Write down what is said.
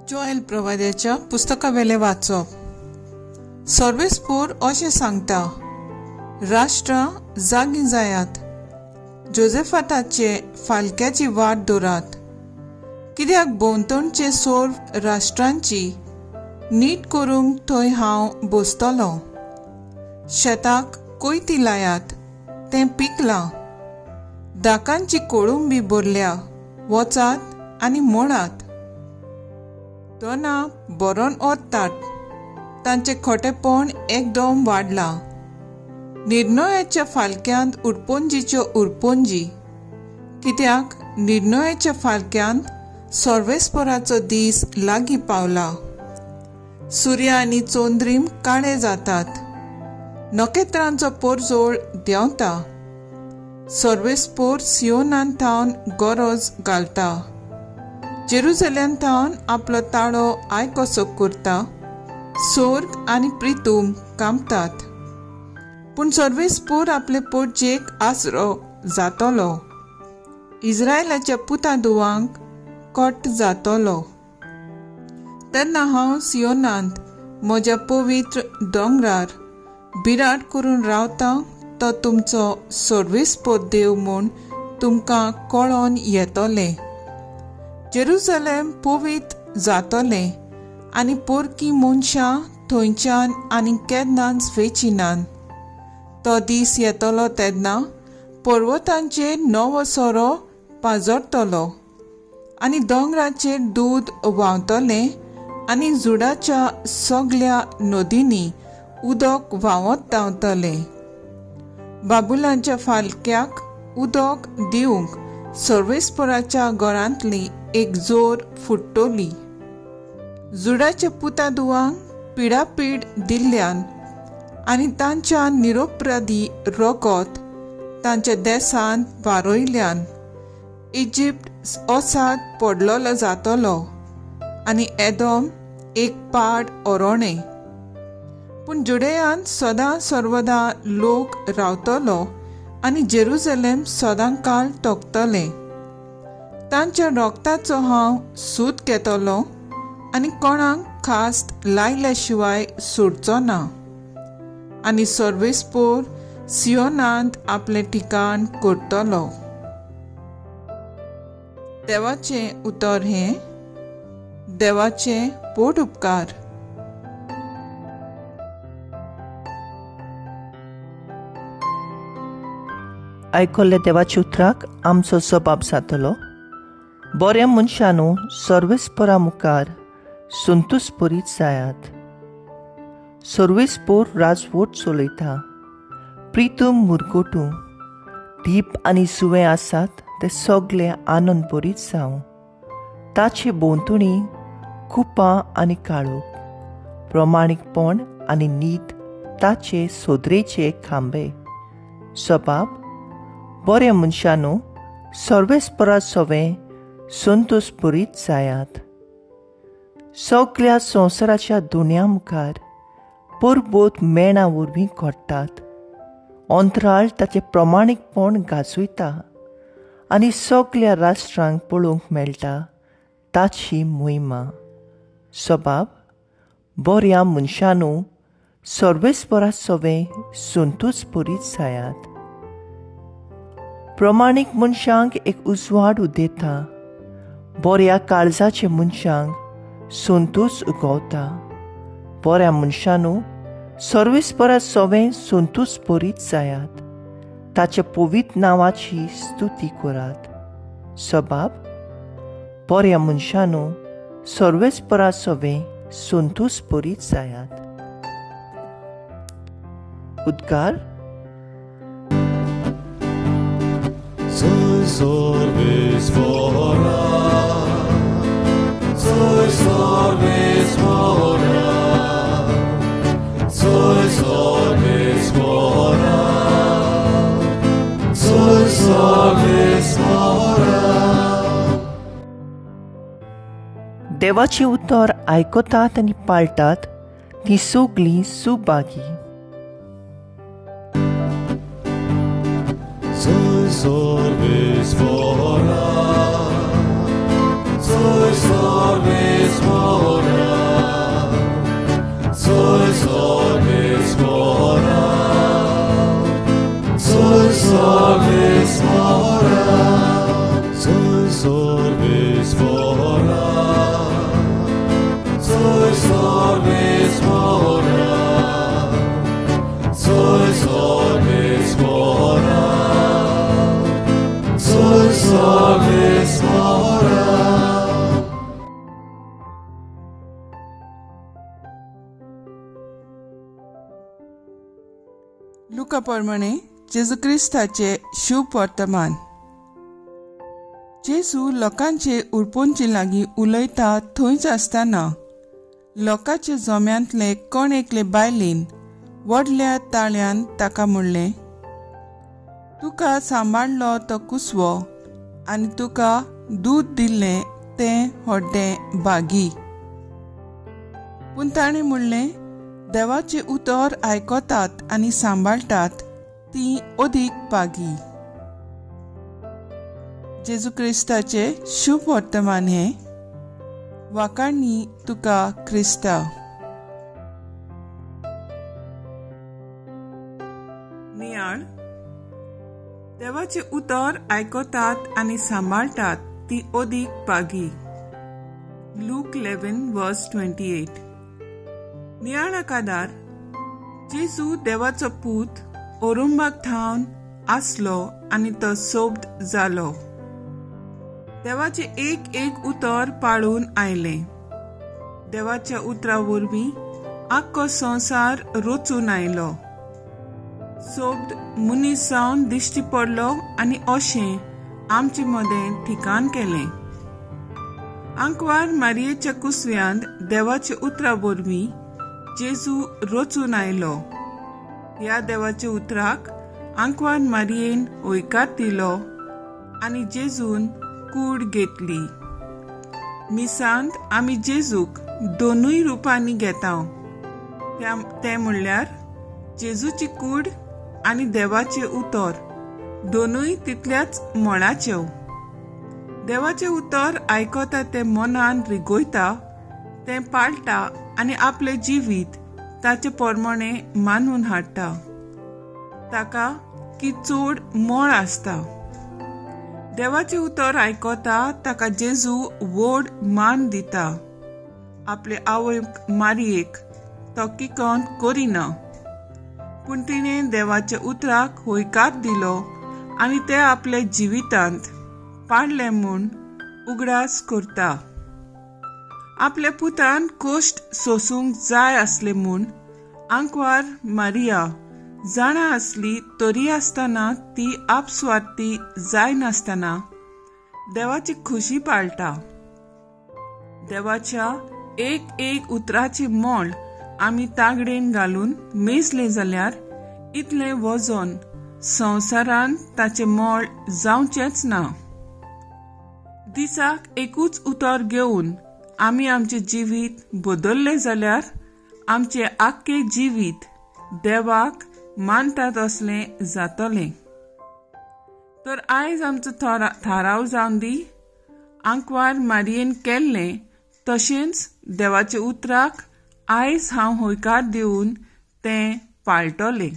Joel प्रवाद्याच्या पुस्तकावेले वाचप. सर्वेस्पोर अशें सांगता, राष्ट्रां जागी जायात, जोजेफाताचे फालक्याची वाट दवरात, कित्याक भोंवतणचे सर्व राष्ट्रांची नीट करूंक थंय हांव बसतलो. शेताक कोयती लायात, तें पिकलां, दाकांची कोळंबी भरल्या, वचात आनी मोडात. दोना बरोन ओत्तात, तांचें खोटेपण एकदम वाडलां. निर्णयाच्या फालक्यांत उरपोंजीच्यो उरपोंजी, कित्याक निर्णयाच्या फालक्यांत सर्वेस्पराचो दीस लागीं पावला. सूर्य आनी चंद्रीम काळे जातात, नखेत्रांचो पोरजोळ देंवता. सर्वेस्पोर सियोनान थावन गरज घालता, जेरुजलेम थावन आपलो ताळो आयकोसो करता. सोर्ग आनी प्रितूम कांपतात, पूण सर्वेस्पोर आपले पोटजेक आसरो जातलो, इस्रायलाच्या पुता दुवांक कट जातलो. तेन्ना हांव सियोनांत म्हज्या पवित्र दोंगरार बिराड करून रावता, तो तुमचो सर्वेस्पोर देव म्हूण तुमकां कळोन येतलें. जेरुजलेम पवित्र जातलें आनी पोरकी मनशां थंयच्यान आनी केन्नाच वेचिनान. तो दीस येतलो तेन्ना पर्वतांचेर नवो सोरो पाजरतलो आनी दोंगराचेर दूद व्हांवतलें आनी जुडाच्या सगल्या नदींनी उदक व्हांवत धांवतलें. बाबुलांच्या फालक्याक उदक दिवंक सर्वेस्पराच्या घरांतली एक जोर फुट्टली. जुडाच्या पुता दुवांक पिडापीड दिल्ल्यान आनी तांच्या निरोपराधी रगत तांच्या देसांत वारयल्यान इजिप्त असाद पडलेलो जातलो आनी एदोम एक पाड ओरोणें. पूण जुडेयांत सदां सर्वदा लोक रावतलो आनी जेरुजलेम सदां काळ तोखतलें. तांच्या रगताचो हांव सूत घेतलो आनी कोणाक खास्त लायल्या शिवाय सोडचो ना. आनी सर्वेस्पोर सियोनांत आपलें ठिकाण करतलो. देवाचें उतर हें. देवाचें पोट उपकार. आयकल्ल्या देवाच्या उतराक आमचो जबाब जातलो. बऱ्या मनशानू सर्वेस्परा मुखार संतोषभरीत जायात. सर्वेस्पोर राजवट चलयता, प्रितूम मुरगोटू दीप आनी सुवे आसात ते सगळे आनंद भरीत जावं. ताचे भोंवतणी कुपां आनी काळोख, प्रमाणीकपण आनी नीत ताचे सोदरेचे खांबे. सबाब बऱ्या मनशानू सर्वेस्परा सवें संतोषभरीत जायात. सगल्या संवसाराच्या दुनिया मुखार परबोत मेणा वरवीं घडटात. अंतराळ ताचें प्रमाणीकपण गाजयता आनी सगल्या राष्ट्रांक पळोवंक मेळटा ताची मोहिमा. सबाब बऱ्या मनशानू सर्वेस्परा सवें संतोषभरीत जायात. प्रमाणीक मनशांक एक उजवाड उदेता, बऱ्या काळजाचे मनशांक संतोष उगवता. बऱ्या मनशानू सर्वेस्परा सवें संतोषभरीत जायात. ताच्या पवित्र नांवाची स्तुती करात. सबाब बऱ्या मनशानू सर्वेस्परा सवें संतोषभरीत जायात. उद्गार. देवाचें उतर आयकतात आनी पाळटात ती सगळीं Subhagi. Service for us, service. लुका प्रमाणे जेजू क्रिस्ताचे शुभ वर्तमान. जेजू लोकांचे उरपोंचे लागीं उलयता थंयच आसतना लोकांच्या जम्यांतले कोण एकले बायलेन व्हडल्या ताळ्यान ताका म्हणलें, तुका सांबाळलो तो कुसवो आनी तुका दूद दिल्लें तें हड्डें बागी. पूण ताणें म्हणलें, देवाचें उतर आयकतात आनी सांबाळटात ती अदीक बागी. जेजू क्रिस्ताचें शुभ वर्तमान हें. वाकाणी तुका क्रिस्ता. नियाळ. देवाचें उतर आयकतात आनी सांबाळटात ती अदीक बागी. लूक 11:28. नियाळा कादार जेजू देवाचो पूत ओरुंबाक थावन आसलो आनी तो सोब्द जालो. देवाचें एक एक उतर पाळून आयलें. देवाच्या उतरा वरवीं आख्खो संवसार रचून आयलो. सोब्द मनीस जावन दिश्टी पडलो आनी अशें आमचे मदें ठिकाण केलें. आंकवार मारयेच्या कुसव्यांत देवाच्या उतरा वरवीं जेजू रचून आयलो. ह्या देवाच्या उतराक आंकवार मारयेन हयकार दिलो आनी जेजून कूड घेतली. मिसांत आमी जेजूक दोनूय रुपांनी घेता, तें म्हणल्यार जेजूची कूड आनी देवाचें उतर दोनूय तितल्याच मोलाच्यो. देवाचें उतर आयकता तें मनान रिगोयता, तें पाळटा आनी आपलें जिवीत ताचे प्रमाणे मानून हाडटा. ताका की चड मोळ आसता. देवाचें उतर आयकता ताका जेजू व्हड मान दिता. आपले आवय मारयेक तो किकोन करिना, पूण तिणें देवाच्या उतराक हयकार दिलो आनी ते आपल्या जिवितांत पाडलें म्हूण उगडास करता. आपल्या पुतान कश्ट सोसूंक जाय आसले म्हूण आंकवार मारिया जाणा आसली, तरी आसतना ती आपस्वार्थी जायनासतना देवाची खुशी पाळटा. देवाच्या एक एक उतराचें मोल आमी तागडेन घालून मेजलें जाल्यार इतलें वजन संवसारांत ताचें मोल जावचेंच ना. दिसाक एकूच उतर घेवन आमी आमचें जिवीत बदल्लें जाल्यार आमचें आख्खें जिवीत देवाक मानतात असलें जातलें. तर आयज आमचो थाराव जावन दी, आंकवार मारयेन केल्लें तशेंच देवाच्या उतराक आयज हांव हयकार दिवन तें पाळटलें.